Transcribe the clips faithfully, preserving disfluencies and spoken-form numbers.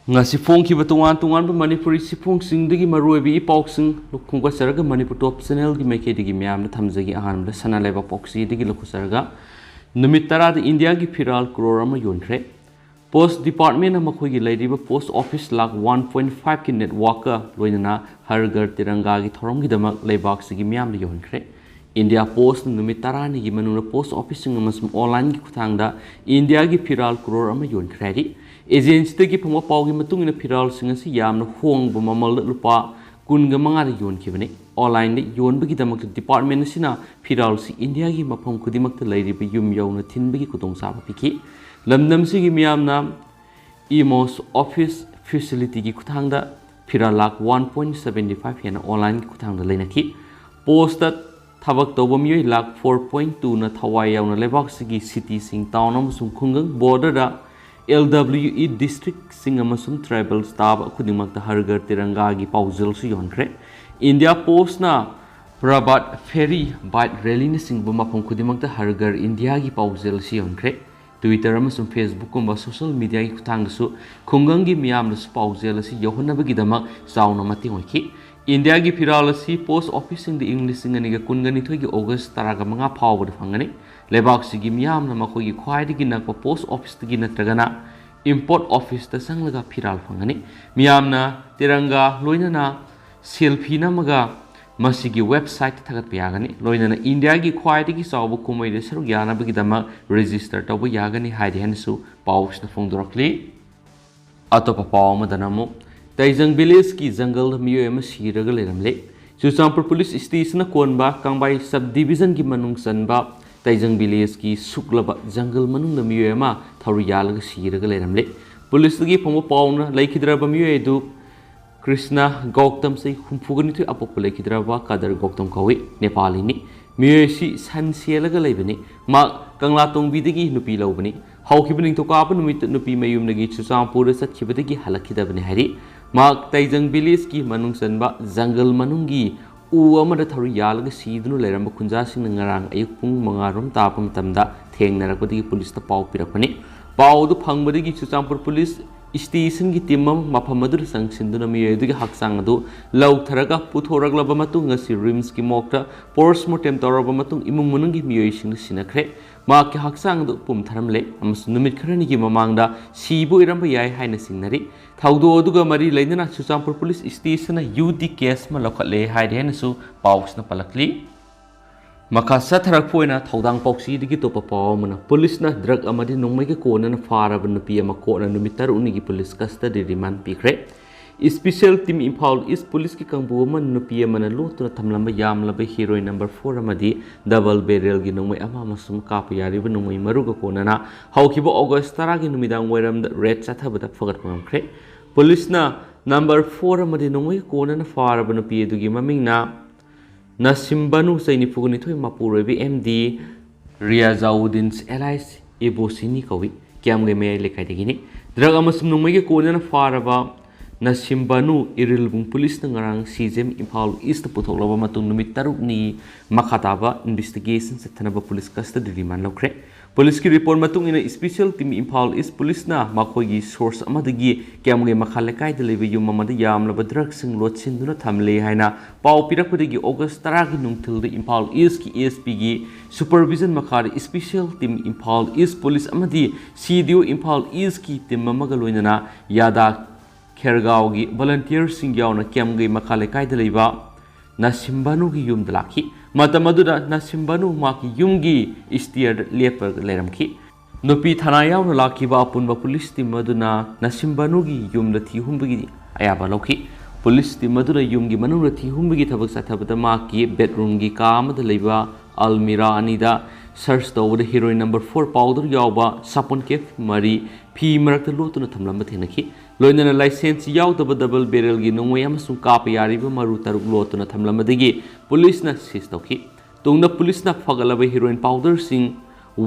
ꯉꯁꯤ ꯐꯣꯡꯈꯤꯕ ꯇꯣꯉꯥꯟ ꯇꯣꯉꯥꯟꯕ ꯃꯅꯤꯄꯨꯔꯤ ꯆꯦꯐꯣꯡꯁꯤꯡꯗꯒꯤ ꯃꯔꯨꯑꯣꯏꯕ ꯏ ꯄꯥꯎꯁꯤꯡ ꯈꯣꯝꯒꯠꯆꯔꯒ ꯃꯅꯤꯄꯨꯔ ꯇꯣꯞ ꯆꯦꯅꯦꯜꯒꯤ ꯃꯥꯏꯀꯩꯗꯒꯤ ꯃꯌꯥꯝꯗ ꯊꯝꯖꯒꯦ꯫ ꯑꯍꯥꯟꯕꯗ ꯁꯅꯥ ꯂꯩꯕꯥꯛ ꯄꯥꯎꯆꯦꯗꯒꯤ ꯂꯧꯈꯠꯆꯔꯒ, ꯅꯨꯃꯤꯠ ꯇꯔꯥꯗ ꯏꯟꯗꯤꯌꯥꯒꯤ ꯐꯤꯔꯥꯜ ꯀ꯭ꯔꯣꯔ ꯑꯃ ꯌꯣꯟꯈ꯭ꯔꯦ꯫ ꯄꯣꯁ ꯗꯤꯄꯥꯔꯠꯃꯦꯟꯅ ꯃꯈꯣꯏꯒꯤ ꯂꯩꯔꯤꯕ post office lakh one point ꯐꯥꯏꯚꯀꯤ ꯅꯦꯠꯋꯥꯛꯀ ꯂꯣꯏꯅꯅ ꯍꯔ ꯘꯔ ꯇꯤꯔꯪꯒꯥꯒꯤ ꯊꯧꯔꯝꯒꯤꯗꯃꯛ ꯂꯩꯕꯥꯛꯁꯤꯒꯤ ꯃꯤꯌꯥꯝꯗ ꯌꯧꯍꯟꯈ꯭ꯔꯦ꯫ ꯏꯟꯗꯤꯌꯥ ꯄꯣꯁꯅ ꯅꯨꯃꯤꯠ ꯇꯔꯥꯅꯤꯒꯤ ꯃꯅꯨꯡꯗ ꯄꯣꯁ ꯑꯣꯐꯤꯁꯁꯤꯡ ꯑꯃꯁꯨꯡ ꯑꯣꯟꯂꯥꯏꯟꯒꯤ ꯈꯨꯠꯊꯥꯡꯗ ꯏꯟꯗꯤꯌꯥꯒꯤ ꯐꯤꯔꯥꯜ ꯀ꯭ꯔꯣꯔ ꯑꯃ ꯌꯣꯟꯈ꯭ꯔꯦ ꯍꯥꯏꯔꯤ꯫ ꯑꯦꯖꯦꯟꯁꯤꯗꯒꯤ ꯐꯪꯕ ꯄꯥꯎꯒꯤ ꯃꯇꯨꯡ ꯏꯟꯅ, ꯐꯤꯔꯥꯜꯁꯤꯡ ꯑꯁꯤ ꯌꯥꯝꯅ ꯍꯣꯡꯕ ꯃꯃꯜꯗ ꯂꯨꯄꯥ ꯀꯨꯟꯒ ꯃꯉꯥꯗ ꯌꯣꯟꯈꯤꯕꯅꯤ꯫ ꯑꯣꯟꯂꯥꯏꯟꯗ ꯌꯣꯟꯕꯒꯤꯗꯃꯛꯇ ꯗꯤꯄꯥꯔꯠꯃꯦꯟ ꯑꯁꯤꯅ ꯐꯤꯔꯥꯜꯁꯤ ꯏꯟꯗꯤꯌꯥꯒꯤ ꯃꯐꯝ ꯈꯨꯗꯤꯡꯃꯛꯇ ꯂꯩꯔꯤꯕ ꯌꯨꯝ ꯌꯧꯅ ꯊꯤꯟꯕꯒꯤ ꯈꯨꯗꯣꯡꯆꯥꯕ ꯄꯤꯈꯤ꯫ ꯂꯝꯗꯝꯁꯤꯒꯤ ꯃꯤꯌꯥꯝꯅ ꯏꯃꯣꯁ ꯑꯣꯐꯤꯁ ꯐꯦꯁꯤꯂꯤꯇꯤꯒꯤ ꯈꯨꯠꯊꯥꯡꯗ ꯐꯤꯔꯥꯜ lakh one point seventy five ꯍꯦꯟꯅ ꯑꯣꯟꯂꯥꯏꯟꯒꯤ ꯈꯨꯠꯊꯥꯡꯗ ꯂꯩꯅꯈꯤ꯫ ꯄꯣꯁꯇ ꯊꯕꯛ ꯇꯧꯕ ꯃꯤꯑꯣꯏ ꯂꯥꯈ ꯐꯣꯔ ꯄꯣꯏꯟ ꯇꯨꯅ ꯊꯋꯥꯏ ꯌꯥꯎꯅ ꯂꯩꯕꯥꯛꯁꯤꯒꯤ ꯁꯤꯇꯤꯁꯤꯡ, ꯇꯥꯎꯟ ꯑꯃꯁꯨꯡ ꯈꯨꯡꯒꯪ ꯕꯣꯔꯗꯔꯗ ꯑꯦꯜ ꯗꯕ꯭ꯂꯤꯎ ꯏ ꯗꯤꯁꯇ꯭ꯔꯤꯛꯁꯤꯡ ꯑꯃꯁꯨꯡ ꯇ꯭ꯔꯥꯏꯕꯦꯜꯁ ꯇꯥꯕ ꯈꯨꯗꯤꯡꯃꯛꯇ ꯍꯔ ꯘꯔ ꯇꯤꯔꯪꯒꯥꯒꯤ ꯄꯥꯎꯖꯦꯜꯁꯨ ꯌꯣꯟꯈ꯭ꯔꯦ꯫ ꯏꯟꯗꯤꯌꯥ ꯄꯣꯁꯅ ꯄ꯭ꯔꯚꯥꯠ ꯐꯦꯔꯤ, ꯕꯥꯏꯛ ꯔꯦꯂꯤꯅꯆꯤꯡꯕ ꯃꯐꯝ ꯈꯨꯗꯤꯡꯃꯛꯇ ꯍꯔ ꯘꯔ ꯏꯟꯗꯤꯌꯥꯒꯤ ꯄꯥꯎꯖꯦꯜ ꯑꯁꯤ ꯌꯣꯟꯈ꯭ꯔꯦ꯫ ꯇ꯭ꯋꯤꯇꯔ ꯑꯃꯁꯨꯡ ꯐꯦꯁꯕꯨꯛꯀꯨꯝꯕ ꯁꯣꯁꯤꯌꯦꯜ ꯃꯤꯗꯤꯌꯥꯒꯤ ꯈꯨꯠꯊꯥꯡꯗꯁꯨ ꯈꯨꯡꯒꯪꯒꯤ ꯃꯤꯌꯥꯝꯅꯁꯨ ꯄꯥꯎꯖꯦꯜ ꯑꯁꯤ ꯌꯧꯍꯟꯅꯕꯒꯤꯗꯃꯛ ꯆꯥꯎꯅ ꯃꯇꯦꯡ ꯑꯣꯏꯈꯤ꯫ ꯏꯟꯗꯤꯌꯥꯒꯤ ꯐꯤꯔꯥꯜ ꯑꯁꯤ ꯄꯣꯁ ꯑꯣꯐꯤꯁꯁꯤꯡꯗ ꯏꯪ ꯂꯤꯁꯤꯡ ꯑꯅꯤꯒ ꯀꯨꯟꯒ ꯅꯤꯊꯣꯏꯒꯤ ꯑꯣꯒꯁ ꯇꯔꯥꯒ ꯃꯉꯥ ꯐꯥꯎꯕꯗ ꯐꯪꯒꯅꯤ꯫ ꯂꯩꯕꯥꯛꯁꯤꯒꯤ ꯃꯤꯌꯥꯝꯅ ꯃꯈꯣꯏꯒꯤ ꯈ꯭ꯋꯥꯏꯗꯒꯤ ꯅꯛꯄ ꯄꯣꯁ ꯑꯣꯐꯤꯁꯇꯒꯤ ꯅꯠꯇ꯭ꯔꯒꯅ ꯏꯝꯄꯣꯔꯠ ꯑꯣꯐꯤꯁꯇ ꯆꯪꯂꯒ ꯐꯤꯔꯥꯜ ꯐꯪꯒꯅꯤ꯫ ꯃꯤꯌꯥꯝꯅ ꯇꯤꯔꯪꯒꯥ ꯂꯣꯏꯅꯅ ꯁꯦꯜꯐꯤ ꯅꯝꯃꯒ ꯃꯁꯤꯒꯤ ꯋꯦꯕꯁꯥꯏꯠꯇ ꯊꯥꯒꯠꯄ ꯌꯥꯒꯅꯤ꯫ ꯂꯣꯏꯅꯅ ꯏꯟꯗꯤꯌꯥꯒꯤ ꯈ꯭ꯋꯥꯏꯗꯒꯤ ꯆꯥꯎꯕ ꯀꯨꯝꯍꯩꯗ ꯁꯔꯨꯛ ꯌꯥꯅꯕꯒꯤꯗꯃꯛ ꯔꯦꯖꯤꯁꯇꯔ ꯇꯧꯕ ꯌꯥꯒꯅꯤ ꯍꯥꯏꯔꯤ ꯍꯥꯏꯅꯁꯨ ꯄꯥꯎꯁꯤꯅ ꯐꯣꯡꯗꯣꯔꯛꯂꯤ꯫ ꯑꯇꯣꯞꯄ ꯄꯥꯎ ꯑꯃꯗꯅ ꯑꯃꯨꯛ, ꯇꯩꯖꯪ ꯚꯤꯂꯦꯖꯀꯤ ꯖꯪꯒꯜꯗ ꯃꯤꯑꯣꯏ ꯑꯃ ꯁꯤꯔꯒ ꯂꯩꯔꯝꯂꯦ꯫ ꯆꯨꯔꯆꯥꯟꯄꯨꯔ ꯄꯨꯂꯤꯁ ꯁ꯭ꯇꯦꯁꯟꯅ ꯀꯣꯟꯕ ꯀꯥꯡꯕꯥꯏ ꯁꯕ ꯗꯤꯕꯤꯖꯟꯒꯤ ꯃꯅꯨꯡ ꯆꯟꯕ ꯇꯩꯖꯪ ꯚꯤꯂꯦꯖꯀꯤ ꯁꯨꯛꯂꯕ ꯖꯪꯒꯜ ꯃꯅꯨꯡꯗ ꯃꯤꯑꯣꯏ ꯑꯃ ꯊꯧꯔꯤ ꯌꯥꯜꯂꯒ ꯁꯤꯔꯒ ꯂꯩꯔꯝꯂꯦ꯫ ꯄꯨꯂꯤꯁꯇꯒꯤ ꯐꯪꯕ ꯄꯥꯎꯅ ꯂꯩꯈꯤꯗ꯭ꯔꯕ ꯃꯤꯑꯣꯏ ꯑꯗꯨ ꯀ꯭ꯔꯤꯁꯅ ꯒꯧꯇꯝ, ꯆꯍꯤ ꯍꯨꯝꯐꯨꯒ ꯅꯤꯊꯣꯏ ꯑꯄꯣꯛꯄ ꯂꯩꯈꯤꯗ꯭ꯔꯕ ꯀꯗꯔ ꯒꯧꯇꯝ ꯀꯧꯏ, ꯅꯦꯄꯥꯂꯤꯅꯤ꯫ ꯃꯤꯑꯣꯏ ꯑꯁꯤ ꯁꯟ ꯁꯦꯜꯂꯒ ꯂꯩꯕꯅꯤ꯫ ꯃꯍꯥꯛ ꯀꯪꯂꯥ ꯇꯣꯡꯕꯤꯗꯒꯤ ꯅꯨꯄꯤ ꯂꯧꯕꯅꯤ꯫ ꯍꯧꯈꯤꯕ ꯅꯤꯡꯊꯧꯀꯥꯕ ꯅꯨꯃꯤꯠꯇ ꯅꯨꯄꯤ ꯃꯌꯨꯝꯗꯒꯤ ꯆꯨꯔꯆꯥꯟꯄꯨꯔꯗ ꯆꯠꯈꯤꯕꯗꯒꯤ ꯍꯜꯂꯛꯈꯤꯗꯕꯅꯤ ꯍꯥꯏꯔꯤ꯫ ꯃꯍꯥꯛ ꯇꯩꯖꯪ ꯚꯤꯂꯦꯖꯀꯤ ꯃꯅꯨꯡ ꯆꯟꯕ ꯖꯪꯒꯜ ꯃꯅꯨꯡꯒꯤ ꯎ ꯑꯃꯗ ꯊꯧꯔꯤ ꯌꯥꯜꯂꯒ ꯁꯤꯗꯨꯅ ꯂꯩꯔꯝꯕ ꯈꯨꯟꯖꯥꯁꯤꯡꯅ ꯉꯔꯥꯡ ꯑꯌꯨꯛ ꯄꯨꯡ ꯃꯉꯥ ꯔꯣꯝ ꯇꯥꯕ ꯃꯇꯝꯗ ꯊꯦꯡꯅꯔꯛꯄꯗꯒꯤ ꯄꯨꯂꯤꯁꯇ ꯄꯥꯎ ꯄꯤꯔꯛꯄꯅꯤ꯫ ꯄꯥꯎ ꯑꯗꯨ ꯐꯪꯕꯗꯒꯤ ꯆꯨꯔꯆꯥꯟꯄꯨꯔ ꯄꯨꯂꯤꯁ Stationꯒꯤ team ꯑꯃ ꯃꯐꯝ ꯑꯗꯨꯗ ꯆꯪꯁꯤꯟꯗꯨꯅ ꯃꯤꯑꯣꯏ ꯑꯗꯨꯒꯤ ꯍꯛꯆꯥꯡ ꯑꯗꯨ ꯂꯧꯊꯔꯒ ꯄꯨꯊꯣꯔꯛꯂꯕ ꯃꯇꯨꯡ, ꯉꯁꯤ RIMSꯀꯤ morgueꯗ post mortem ꯇꯧꯔꯕ ꯃꯇꯨꯡ, ꯏꯃꯨꯡ ꯃꯅꯨꯡꯒꯤ ꯃꯤꯑꯣꯏꯁꯤꯡꯗ ꯁꯤꯟꯅꯈ꯭ꯔꯦ꯫ ꯃꯍꯥꯛꯀꯤ ꯍꯛꯆꯥꯡ ꯑꯗꯨ ꯄꯨꯝꯊꯔꯝꯂꯦ ꯑꯃꯁꯨꯡ ꯅꯨꯃꯤꯠ ꯈꯔꯅꯤꯒꯤ ꯃꯃꯥꯡꯗ ꯁꯤꯕ ꯑꯣꯏꯔꯝꯕ ꯌꯥꯏ ꯍꯥꯏꯅ ꯆꯤꯡꯅꯔꯤ꯫ ꯊꯧꯗꯣꯛ ꯑꯗꯨꯒ ꯃꯔꯤ ꯂꯩꯅꯅ ꯆꯨꯔꯆꯥꯟꯄꯨꯔ police stationꯅ UD case ꯑꯃ ꯂꯧꯈꯠꯂꯦ ꯍꯥꯏꯔꯤ ꯍꯥꯏꯅꯁꯨ ꯄꯥꯎꯁꯤꯅ ꯄꯜꯂꯛꯂꯤ꯫ ꯃꯈꯥ ꯆꯠꯊꯔꯛꯄ ꯑꯣꯏꯅ ꯊꯧꯗꯥꯡ ꯄꯥꯎꯆꯦꯗꯒꯤ ꯑꯇꯣꯞꯄ ꯄꯥꯎ ꯑꯃꯅ, policeꯅ drug ꯑꯃꯗꯤ ꯅꯣꯡꯃꯩꯒ ꯀꯣꯟꯅꯅ ꯐꯥꯔꯕ ꯅꯨꯄꯤ ꯑꯃ ꯀꯣꯟꯅ ꯅꯨꯃꯤꯠ ꯇꯔꯨꯛꯅꯤꯒꯤ police custody remand ꯄꯤꯈ꯭ꯔꯦ꯫ Special Team ꯏꯝꯐꯥꯜ East policeꯀꯤ ꯀꯥꯡꯕꯨ ꯑꯃꯅ ꯅꯨꯄꯤ ꯑꯃꯅ ꯂꯣꯠꯇꯨꯅ ꯊꯝꯂꯝꯕ ꯌꯥꯝꯂꯕ heroin number four ꯑꯃꯗꯤ double barrelꯒꯤ ꯅꯣꯡꯃꯩ ꯑꯃ ꯑꯃꯁꯨꯡ ꯀꯥꯞꯄ ꯌꯥꯔꯤꯕ ꯅꯣꯡꯃꯩ ꯃꯔꯨꯒ ꯀꯣꯟꯅꯅ ꯍꯧꯈꯤꯕ August ꯇꯔꯥꯒꯤ ꯅꯨꯃꯤꯗꯥꯡ ꯋꯥꯏꯔꯝꯗ raid ꯆꯠꯊꯕꯗ ꯐꯒꯠꯄ ꯉꯝꯈ꯭ꯔꯦ꯫ Policeꯅ number four ꯑꯃꯗꯤ ꯅꯣꯡꯃꯩ ꯀꯣꯟꯅꯅ ꯐꯥꯔꯕ ꯅꯨꯄꯤ ꯑꯗꯨꯒꯤ ꯃꯃꯤꯡꯅ ꯅꯁꯤꯝꯕꯅꯨ, ꯆꯍꯤ ꯅꯤꯐꯨꯒ ꯅꯤꯊꯣꯏ, ꯃꯄꯨꯔꯣꯏꯕ MD ꯔꯤꯌꯥꯖꯥꯎꯗꯤꯟ alias ꯏꯕꯣꯁꯤꯅꯤ ꯀꯧꯏ꯫ ꯀꯤꯌꯥꯝꯒꯩ ꯃꯌꯥꯏ ꯂꯩꯀꯥꯏꯗꯒꯤꯅꯤ꯫ Drug ꯑꯃꯁꯨꯡ ꯅꯣꯡꯃꯩꯒ ꯀꯣꯟꯅꯅ ꯐꯥꯔꯕ ꯅꯁꯤꯝꯕꯅꯨ ꯏꯔꯤꯜꯕꯨꯡ policeꯅ ꯉꯔꯥꯡ CJM ꯏꯝꯐꯥꯜ Eastꯇ ꯄꯨꯊꯣꯛꯂꯕ ꯃꯇꯨꯡ ꯅꯨꯃꯤꯠ ꯇꯔꯨꯛꯅꯤ ꯃꯈꯥ ꯇꯥꯕ investigation ꯆꯠꯊꯅꯕ police custody remand ꯂꯧꯈ꯭ꯔꯦ꯫ Policeꯀꯤ report ꯃꯇꯨꯡ ꯏꯟꯅ Special Team ꯏꯝꯐꯥꯜ East policeꯅ ꯃꯈꯣꯏꯒꯤ source ꯑꯃꯗꯒꯤ ꯀꯤꯌꯥꯝꯒꯩ ꯃꯈꯥ ꯂꯩꯀꯥꯏꯗ ꯂꯩꯕ ꯌꯨꯝ ꯑꯃꯗ ꯌꯥꯝꯂꯕ drugꯁꯤꯡ ꯂꯣꯠꯁꯤꯟꯗꯨꯅ ꯊꯝꯂꯦ ꯍꯥꯏꯅ ꯄꯥꯎ ꯄꯤꯔꯛꯄꯗꯒꯤ August ꯇꯔꯥꯒꯤ ꯅꯨꯡꯊꯤꯜꯗ ꯏꯝꯐꯥꯜ Eastꯀꯤ ASPꯒꯤ supervision ꯃꯈꯥꯗ Special Team Imphal East police ꯑꯃꯗꯤ CDO ꯏꯝꯐꯥꯜ Eastꯀꯤ team ꯑꯃꯒ ꯂꯣꯏꯅꯅ ꯌꯥꯗꯥ ꯈꯦꯔꯒꯥꯎꯒꯤ volunteerꯁꯤꯡ ꯌꯥꯎꯅ ꯀꯤꯌꯥꯝꯒꯩ ꯃꯈꯥ ꯂꯩꯀꯥꯏꯗ ꯂꯩꯕ ꯅꯁꯤꯝꯕꯥꯅꯨꯒꯤ ꯌꯨꯝꯗ ꯂꯥꯛꯈꯤ꯫ ꯃꯇꯝ ꯑꯗꯨꯗ ꯅꯁꯤꯝꯕꯥꯅꯨ ꯃꯍꯥꯛꯀꯤ ꯌꯨꯝꯒꯤ stairꯗ ꯂꯦꯞꯄꯒ ꯂꯩꯔꯝꯈꯤ꯫ ꯅꯨꯄꯤ ꯊꯅꯥ ꯌꯥꯎꯅ ꯂꯥꯛꯈꯤꯕ ꯑꯄꯨꯟꯕ police team ꯑꯗꯨꯅ ꯅꯁꯤꯝꯕꯥꯅꯨꯒꯤ ꯌꯨꯝꯗ ꯊꯤ ꯍꯨꯝꯕꯒꯤ ꯑꯌꯥꯕ ꯂꯧꯈꯤ꯫ Police team ꯑꯗꯨꯅ ꯌꯨꯝꯒꯤ ꯃꯅꯨꯡꯗ ꯊꯤ ꯍꯨꯝꯕꯒꯤ ꯊꯕꯛ ꯆꯠꯊꯕꯗ ꯃꯍꯥꯛꯀꯤ bedroomꯒꯤ ꯀꯥ ꯑꯃꯗ ꯂꯩꯕ almirah ꯑꯅꯤꯗ search ꯇꯧꯕꯗ heroin number four powder ꯌꯥꯎꯕ ꯁꯥꯄꯣꯟ cap ꯃꯔꯤ ꯐꯤ ꯃꯔꯛꯇ ꯂꯣꯠꯇꯨꯅ ꯊꯝꯂꯝꯕ ꯊꯦꯡꯅꯈꯤ꯫ ꯂꯣꯏꯅꯅ license ꯌꯥꯎꯗꯕ double barrelꯒꯤ ꯅꯣꯡꯃꯩ ꯑꯃꯁꯨꯡ ꯀꯥꯞꯄ ꯌꯥꯔꯤꯕ ꯃꯔꯨ ꯇꯔꯨꯛ ꯂꯣꯠꯇꯨꯅ ꯊꯝꯂꯝꯕꯗꯒꯤ policeꯅ seize ꯇꯧꯈꯤ꯫ ꯇꯨꯡꯗ policeꯅ ꯐꯒꯠꯂꯕ heroin powderꯁꯤꯡ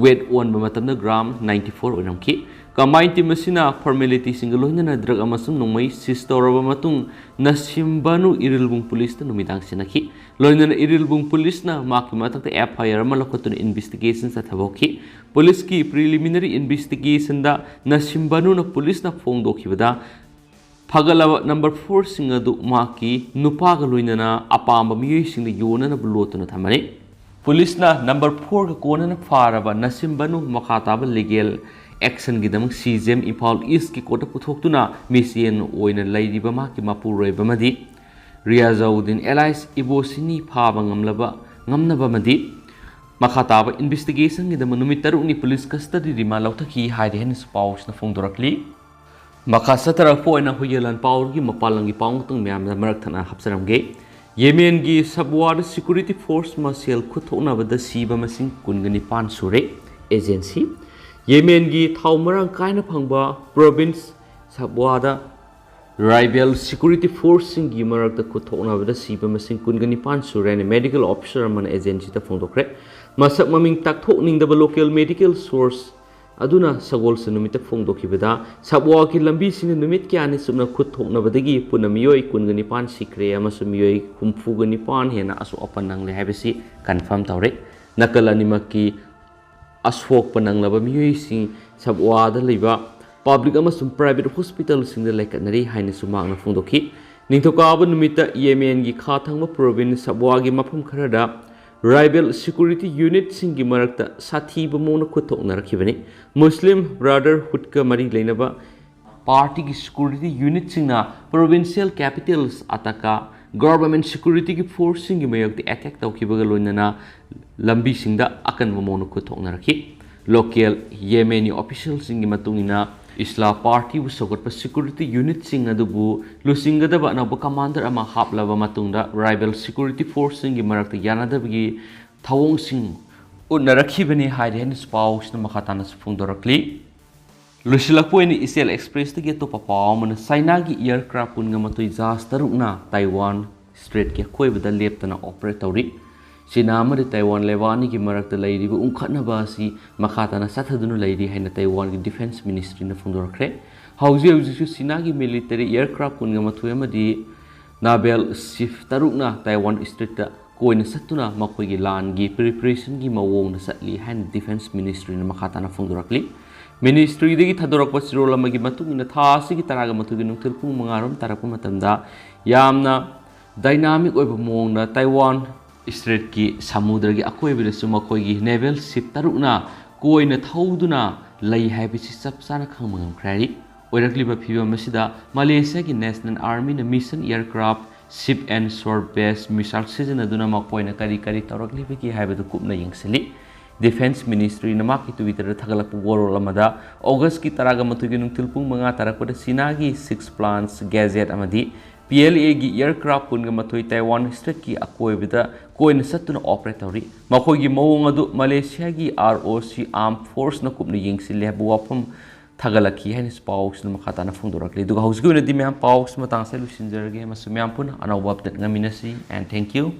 weight ꯑꯣꯟꯕ ꯃꯇꯝꯗ gram ninety four ꯑꯣꯏꯔꯝꯈꯤ꯫ Combined team ꯑꯁꯤꯅ formalityꯁꯤꯡꯒ ꯂꯣꯏꯅꯅ drug ꯑꯃꯁꯨꯡ ꯅꯣꯡꯃꯩ seize ꯇꯧꯔꯕ ꯃꯇꯨꯡ, ꯅꯁꯤꯝ ꯕꯥꯅꯨ ꯏꯔꯤꯜꯕꯨꯡ ꯄꯨꯂꯤꯁꯇ ꯅꯨꯃꯤꯗꯥꯡ ꯁꯤꯟꯅꯈꯤ꯫ ꯂꯣꯏꯅꯅ ꯏꯔꯤꯜꯕꯨꯡ ꯄꯨꯂꯤꯁꯅ ꯃꯍꯥꯛꯀꯤ ꯃꯊꯛꯇ F I R ꯑꯃ ꯂꯧꯈꯠꯇꯨꯅ investigation ꯆꯠꯊꯕ ꯍꯧꯈꯤ꯫ ꯄꯨꯂꯤꯁꯀꯤ preliminary investigationꯗ ꯅꯁꯤꯝ ꯕꯥꯅꯨꯅ ꯄꯨꯂꯤꯁꯅ ꯐꯣꯡꯗꯣꯛꯈꯤꯕꯗ, ꯐꯒꯠꯂꯕ number fourꯁꯤꯡ ꯑꯗꯨ ꯃꯍꯥꯛꯀꯤ ꯅꯨꯄꯥꯒ ꯂꯣꯏꯅꯅ ꯑꯄꯥꯝꯕ ꯃꯤꯑꯣꯏꯁꯤꯡꯗ ꯌꯣꯟꯅꯅꯕ ꯂꯣꯠꯇꯨꯅ ꯊꯝꯕꯅꯤ꯫ ꯄꯨꯂꯤꯁꯅ number fourꯒ ꯀꯣꯟꯅꯅ ꯐꯥꯔꯕ ꯅꯁꯤꯝ ꯕꯥꯅꯨ ꯃꯈꯥ ꯇꯥꯕ legal actionꯒꯤꯗꯃꯛ C J M Imphal Eastꯀꯤ courtꯇ ꯄꯨꯊꯣꯛꯇꯨꯅ ꯃꯤꯆꯦꯟ ꯑꯣꯏꯅ ꯂꯩꯔꯤꯕ ꯃꯍꯥꯛꯀꯤ ꯃꯄꯨꯔꯣꯏꯕ ꯑꯃꯗꯤ ꯔꯤꯌꯥꯖꯧꯗꯤꯟ alias ꯏꯕꯣꯁꯤꯅꯤ ꯐꯥꯕ ꯉꯝꯂꯕ, ꯉꯝꯅꯕ ꯑꯃꯗꯤ ꯃꯈꯥ ꯇꯥꯕ investigationꯒꯤꯗꯃꯛ ꯅꯨꯃꯤꯠ ꯇꯔꯨꯛꯅꯤ police custody remand ꯂꯧꯊꯈꯤ ꯍꯥꯏꯔꯦ ꯍꯥꯏꯅꯁꯨ ꯄꯥꯎꯁꯤꯅ ꯐꯣꯡꯗꯣꯔꯛꯂꯤ꯫ ꯃꯈꯥ ꯆꯠꯊꯔꯛꯄ ꯑꯣꯏꯅ ꯍꯨꯏꯌꯦꯂꯥꯟ ꯄꯥꯎꯒꯤ ꯃꯄꯥꯟ ꯂꯝꯒꯤ ꯄꯥꯎ ꯉꯥꯛꯇꯪ ꯃꯌꯥꯝꯗ ꯃꯔꯛ ꯊꯠꯅ ꯍꯥꯞꯆꯔꯝꯒꯦ꯫ ꯌꯦꯃꯦꯟꯒꯤ ꯁꯕꯋꯥꯗ security force ꯃꯁꯦꯜ ꯈꯨꯠꯊꯣꯛꯅꯕꯗ ꯁꯤꯕ ꯃꯁꯤꯡ ꯀꯨꯟꯒ ꯅꯤꯄꯥꯟ ꯁꯨꯔꯦ꯫ Agency꯫ ꯌꯦꯃꯦꯟꯒꯤ ꯊꯥꯎ ꯃꯔꯥꯡ ꯀꯥꯏꯅ ꯐꯪꯕ province ꯁꯕꯋꯥꯗ rival security forceꯁꯤꯡꯒꯤ ꯃꯔꯛꯇ ꯈꯨꯠꯊꯣꯛꯅꯕꯗ ꯁꯤꯕ ꯃꯁꯤꯡ ꯀꯨꯟꯒ ꯅꯤꯄꯥꯟ ꯁꯨꯔꯦ ꯍꯥꯏꯅ medical officer ꯑꯃꯅ agencyꯗ ꯐꯣꯡꯗꯣꯛꯈ꯭ꯔꯦ꯫ ꯃꯁꯛ ꯃꯃꯤꯡ ꯇꯥꯛꯊꯣꯛꯅꯤꯡꯗꯕ local medical source ꯑꯗꯨꯅ ꯁꯒꯣꯜꯁꯦꯟ ꯅꯨꯃꯤꯠꯇ ꯐꯣꯡꯗꯣꯛꯈꯤꯕꯗ, ꯁꯕꯋꯥꯒꯤ ꯂꯝꯕꯤꯁꯤꯡꯗ ꯅꯨꯃꯤꯠ ꯀꯌꯥꯅꯤ ꯆꯨꯞꯅ ꯈꯨꯠ ꯊꯣꯛꯅꯕꯗꯒꯤ ꯄꯨꯟꯅ ꯃꯤꯑꯣꯏ ꯀꯨꯟꯒ ꯅꯤꯄꯥꯟ ꯁꯤꯈ꯭ꯔꯦ ꯑꯃꯁꯨꯡ ꯃꯤꯑꯣꯏ ꯍꯨꯝꯐꯨꯒ ꯅꯤꯄꯥꯟ ꯍꯦꯟꯅ ꯑꯁꯣꯛ ꯑꯄꯟ ꯅꯪꯂꯦ ꯍꯥꯏꯕꯁꯤ confirm ꯇꯧꯔꯦ꯫ ꯅꯥꯀꯜ ꯑꯅꯤꯃꯛꯀꯤ ꯑꯁꯣꯛꯄ ꯅꯪꯂꯕ ꯃꯤꯑꯣꯏꯁꯤꯡ ꯁꯕꯋꯥꯗ ꯂꯩꯕ public ꯑꯃꯁꯨꯡ private hospitalꯁꯤꯡꯗ ꯂꯩꯈꯠꯅꯔꯤ ꯍꯥꯏꯅꯁꯨ ꯃꯍꯥꯛꯅ ꯐꯣꯡꯗꯣꯛꯈꯤ꯫ ꯅꯤꯡꯊꯧꯀꯥꯕ ꯅꯨꯃꯤꯠꯇ ꯌꯦꯃꯦꯟꯒꯤ ꯈꯥ ꯊꯪꯕ province ꯁꯕꯋꯥꯒꯤ ꯃꯐꯝ ꯈꯔꯗ rival security unitꯁꯤꯡꯒꯤ ꯃꯔꯛꯇ ꯁꯥꯊꯤꯕ ꯃꯑꯣꯡꯗ ꯈꯨꯠ ꯊꯣꯛꯅꯔꯛꯈꯤꯕꯅꯤ꯫ Muslim Brotherhoodꯀ ꯃꯔꯤ ꯂꯩꯅꯕ partyꯒꯤ security unitꯁꯤꯡꯅ provincial capitals ꯑꯇꯥꯀꯥ government securityꯒꯤ forceꯁꯤꯡꯒꯤ ꯃꯥꯌꯣꯛꯇ attack ꯇꯧꯈꯤꯕꯒ ꯂꯣꯏꯅꯅ ꯂꯝꯕꯤꯁꯤꯡꯗ ꯑꯀꯟꯕ ꯃꯑꯣꯡꯗ ꯈꯨꯠ ꯊꯣꯛꯅꯔꯛꯈꯤ꯫ Local Yemeni officialꯁꯤꯡꯒꯤ ꯃꯇꯨꯡ ꯏꯟꯅ, ꯏꯁꯂꯥ partyꯕꯨ ꯁꯧꯒꯠꯄ security unitꯁꯤꯡ ꯑꯗꯨꯕꯨ ꯂꯨꯆꯤꯡꯒꯗꯕ ꯑꯅꯧꯕ commander ꯑꯃ ꯍꯥꯞꯂꯕ ꯃꯇꯨꯡꯗ, rival security forceꯁꯤꯡꯒꯤ ꯃꯔꯛꯇ ꯌꯥꯅꯗꯕꯒꯤ ꯊꯧꯑꯣꯡꯁꯤꯡ ꯎꯠꯅꯔꯛꯈꯤꯕꯅꯤ ꯍꯥꯏꯔꯤ ꯍꯥꯏꯅꯁꯨ ꯄꯥꯎꯁꯤꯅ ꯃꯈꯥ ꯇꯥꯅꯁꯨ ꯐꯣꯡꯗꯣꯔꯛꯂꯤ꯫ ꯂꯣꯏꯁꯤꯜꯂꯛꯄ ꯑꯣꯏꯅ Asian Expressꯇꯒꯤ ꯑꯇꯣꯞꯄ ꯄꯥꯎ ꯑꯃꯅ, ꯆꯥꯏꯅꯥꯒꯤ aircraft ꯀꯨꯟꯒ ꯃꯥꯊꯣꯏ ꯖꯍꯥꯖ ꯇꯔꯨꯛꯅ Taiwan Straitꯀꯤ ꯑꯀꯣꯏꯕꯗ ꯂꯦꯞꯇꯅ operate ꯇꯧꯔꯤ꯫ ꯆꯤꯅꯥ ꯑꯃꯗꯤ ꯇꯥꯏꯋꯥꯟ ꯂꯩꯕꯥꯛ ꯑꯅꯤꯒꯤ ꯃꯔꯛꯇ ꯂꯩꯔꯤꯕ ꯎꯪꯈꯠꯅꯕ ꯑꯁꯤ ꯃꯈꯥ ꯇꯥꯅ ꯆꯠꯊꯗꯨꯅ ꯂꯩꯔꯤ ꯍꯥꯏꯅ ꯇꯥꯏꯋꯥꯟꯒꯤ ꯗꯤꯐꯦꯟꯁ ꯃꯤꯅꯤꯁꯇ꯭ꯔꯤꯅ ꯐꯣꯡꯗꯣꯔꯛꯈ꯭ꯔꯦ꯫ ꯍꯧꯖꯤꯛ ꯍꯧꯖꯤꯛꯁꯨ ꯆꯤꯅꯥꯒꯤ ꯃꯤꯂꯤꯇꯔꯤ ꯑꯦꯌꯔꯀ꯭ꯔꯥꯐ ꯀꯨꯟꯒ ꯃꯥꯊꯣꯏ ꯑꯃꯗꯤ ꯅꯥꯚꯦꯜ ꯁꯤꯞ ꯇꯔꯨꯛꯅ ꯇꯥꯏꯋꯥꯟ ꯏꯁꯇ꯭ꯔꯦꯠꯇ ꯀꯣꯏꯅ ꯆꯠꯇꯨꯅ ꯃꯈꯣꯏꯒꯤ ꯂꯥꯟꯒꯤ ꯄ꯭ꯔꯤꯄꯦꯔꯦꯁꯟꯒꯤ ꯃꯑꯣꯡꯗ ꯆꯠꯂꯤ ꯍꯥꯏꯅ ꯗꯤꯐꯦꯟꯁ ꯃꯤꯅꯤꯁꯇ꯭ꯔꯤꯅ ꯃꯈꯥ ꯇꯥꯅ ꯐꯣꯡꯗꯣꯔꯛꯂꯤ꯫ ꯃꯤꯅꯤꯁꯇ꯭ꯔꯤꯗꯒꯤ ꯊꯥꯗꯣꯔꯛꯄ ꯆꯦꯔꯣꯜ ꯑꯃꯒꯤ ꯃꯇꯨꯡ ꯏꯟꯅ ꯊꯥ ꯑꯁꯤꯒꯤ ꯇꯔꯥꯒ ꯃꯥꯊꯣꯏꯒꯤ ꯅꯨꯡꯊꯤꯜ ꯄꯨꯡ ꯃꯉꯥ ꯔꯣꯝ ꯇꯥꯔꯛꯄ ꯃꯇꯝꯗ ꯌꯥꯝꯅ ꯗꯥꯏꯅꯥꯃꯤꯛ ꯑꯣꯏꯕ ꯃꯑꯣꯡꯗ ꯇꯥꯏꯋꯥꯟ ꯏꯁꯇ꯭ꯔꯦꯠꯀꯤ ꯁꯃꯨꯗ꯭ꯔꯒꯤ ꯑꯀꯣꯏꯕꯗꯁꯨ ꯃꯈꯣꯏꯒꯤ ꯅꯦꯚꯦꯜ ꯁꯤꯞ ꯇꯔꯨꯛꯅ ꯀꯣꯏꯅ ꯊꯧꯗꯨꯅ ꯂꯩ ꯍꯥꯏꯕꯁꯤ ꯆꯞ ꯆꯥꯅ ꯈꯪꯕ ꯉꯝꯈ꯭ꯔꯦ ꯍꯥꯏꯔꯤ꯫ ꯑꯣꯏꯔꯛꯂꯤꯕ ꯐꯤꯕꯝ ꯑꯁꯤꯗ ꯃꯂꯦꯁꯤꯌꯥꯒꯤ ꯅꯦꯁꯅꯦꯜ ꯑꯥꯔꯃꯤꯅ mission aircraft, ship and shore based missile ꯁꯤꯖꯤꯟꯅꯗꯨꯅ ꯃꯈꯣꯏꯅ ꯀꯔꯤ ꯀꯔꯤ ꯇꯧꯔꯛꯂꯤꯕꯒꯦ ꯍꯥꯏꯕꯗꯨ ꯀꯨꯞꯅ ꯌꯦꯡꯁꯤꯜꯂꯤ꯫ ꯗꯤꯐꯦꯟꯁ ꯃꯤꯅꯤꯁꯇ꯭ꯔꯤꯅ ꯃꯍꯥꯛꯀꯤ ꯇ꯭ꯋꯤꯇꯔꯗ ꯊꯥꯒꯠꯂꯛꯄ ꯋꯥꯔꯣꯜ ꯑꯃꯗ, ꯑꯣꯒꯁꯀꯤ ꯇꯔꯥꯒ ꯃꯥꯊꯣꯏꯒꯤ ꯅꯨꯡꯊꯤꯜ ꯄꯨꯡ ꯃꯉꯥ ꯇꯥꯔꯛꯄꯗ ꯆꯤꯅꯥꯒꯤ ꯁꯤꯛꯁ ꯄ꯭ꯂꯥꯟꯁ ꯒꯦꯖꯦꯠ ꯑꯃꯗꯤ ꯄꯤ ꯑꯦꯜ ꯑꯦꯒꯤ ꯑꯦꯌꯔꯀ꯭ꯔꯥꯐ ꯀꯨꯟꯒ ꯃꯥꯊꯣꯏ ꯇꯥꯏꯋꯥꯟ ꯏꯁꯇ꯭ꯔꯦꯠꯀꯤ ꯑꯀꯣꯏꯕꯗ ꯀꯣꯏꯅ ꯆꯠꯇꯨꯅ ꯑꯣꯄꯔꯦꯠ ꯇꯧꯔꯤ꯫ ꯃꯈꯣꯏꯒꯤ ꯃꯑꯣꯡ ꯑꯗꯨ ꯃꯂꯦꯁꯤꯌꯥꯒꯤ ꯑꯥꯔ ꯑꯣ ꯁꯤ ꯑꯥꯔꯝ ꯐꯣꯔꯁꯅ ꯀꯨꯞꯅ ꯌꯦꯡꯁꯤꯜꯂꯤ ꯍꯥꯏꯕ ꯋꯥꯐꯝ ꯊꯥꯒꯠꯂꯛꯈꯤ ꯍꯥꯏꯅ ꯄꯥꯎꯁꯤꯅ ꯃꯈꯥ ꯇꯥꯅ ꯐꯣꯡꯗꯣꯔꯛꯂꯤ꯫ ꯑꯗꯨꯒ ꯍꯧꯖꯤꯛꯀꯤ ꯑꯣꯏꯅꯗꯤ ꯃꯌꯥꯝ ꯄꯥꯎꯁꯤ ꯃꯇꯥꯡꯁꯦ ꯂꯣꯏꯁꯤꯟꯖꯔꯒꯦ꯫ ꯃꯁꯤ ꯃꯌꯥꯝ ꯄꯨꯟꯅ ꯑꯅꯧꯕ ꯑꯞꯗꯦꯠ ꯉꯥꯏꯃꯤꯟꯅꯁꯤ꯫ And thank you꯫